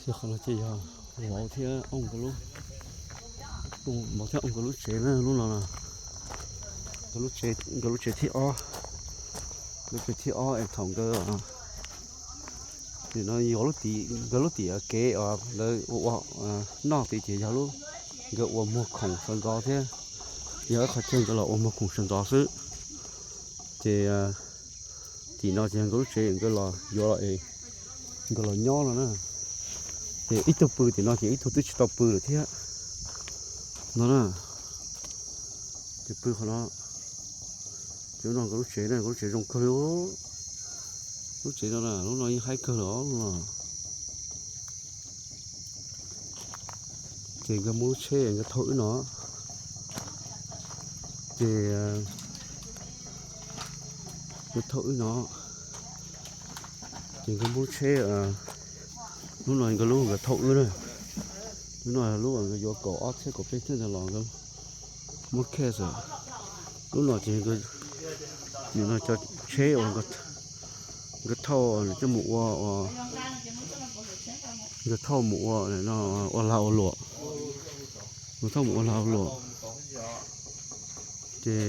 Thiab qhov no ces yog vauv thiab ob nkawd lub, vauv thiab ob nkawd lub tsev na, lub no nkawd lub tsev, nkawd lub tsev thib ob, nkawd tsev thib ob es thaum nkawd, nim no yog lub tim, nkawd lub tim kev uas lawv ua ua noj tid ces yog lub, nkawd ua muag khoom sawv ntxov thiab, yog ib qho chaw nkawd los ua muag khoom sawv ntxov xwb. Ces tim no ces nkawd lub tsev nkawd los yuav los es nkawd los nyob no na. Ces ib tug pw tim no ces ib tug twb tsis tau pw lawm thiab no na. Ces pw qhov no, ces lub no nkawd lub tsev na, nkawd lub tsev zoo kawg li. Lub tsev no na, lub no yeej haib kawg lawm os, lub no. Ces nkawd muab lub tsheb nkawd thauj wb no, ces nkawd thauj wb no, ces nkawd muab lub tsheb, lub no nkawd lub nkawd thauj wb na. Lub no lub nkawd yuav kaum ob txhiab kaum peb txhiab ntawd los nkawd muab cash. Lub no ces nim no cov tsheb uas nkawd thauj coj mus ua, nkawd thauj mus ua, ua lag ua luam, nkawd thauj mus ua lag ua luam. Ces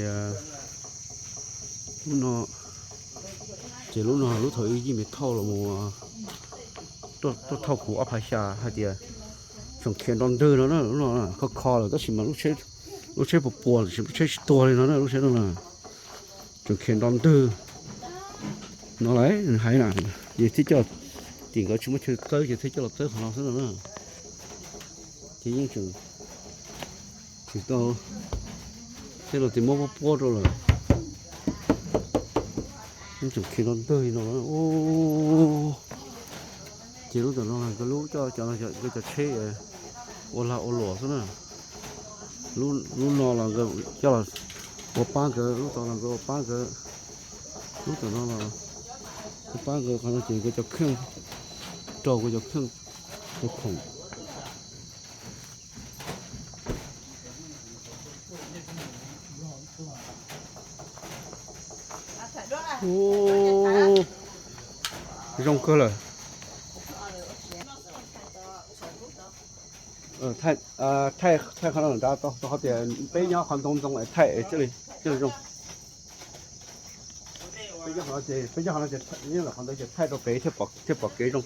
lub no, ces lub no lub thaum ub Yeej Mev thauj los mus, tuaj thauj kuv ob phav xya hais tias tseem khiav nrov ntwg no na, lub no kho kho lawm tab sis mas lub tsheb puas puas lawm, lub tsheb tsis tuag li no na, lub tsheb no na. Tseem khiav nrov ntwg no lawm, nws hais na, ces thiaj coj, tim nkawd tsis muaj chaw txawb ces thiaj coj los txawb qhov no xwb no na. Ces yeej tseem, tseem tau, thiaj los tsis muab puab puab rau lawm. Yeej tseem khiav nrov ntwg li no. Ces lub ntawm no nkawd lub coj, cov no nkawd cov tsheb ua lag ua luam xwb na. Lub no los nkawd coj los ua pab nkawd, lub tod los nkawd ua pab nkawd. Lub ntawm no los ua pab nkawd, qhov no ces nkawd cov kheej, rau nkawd cov kheej, cov khoom. Zoo kawg lawm. Thaij, thaij qhov no nrad tau, rau qhov tias peb nyob qhov ntoo ntoo es thaij thiaj li, thiaj li zoo. Peb nyob qhov no ces, peb nyob qhov ntawd ces thaij rau pem thiaj pom kev zoo.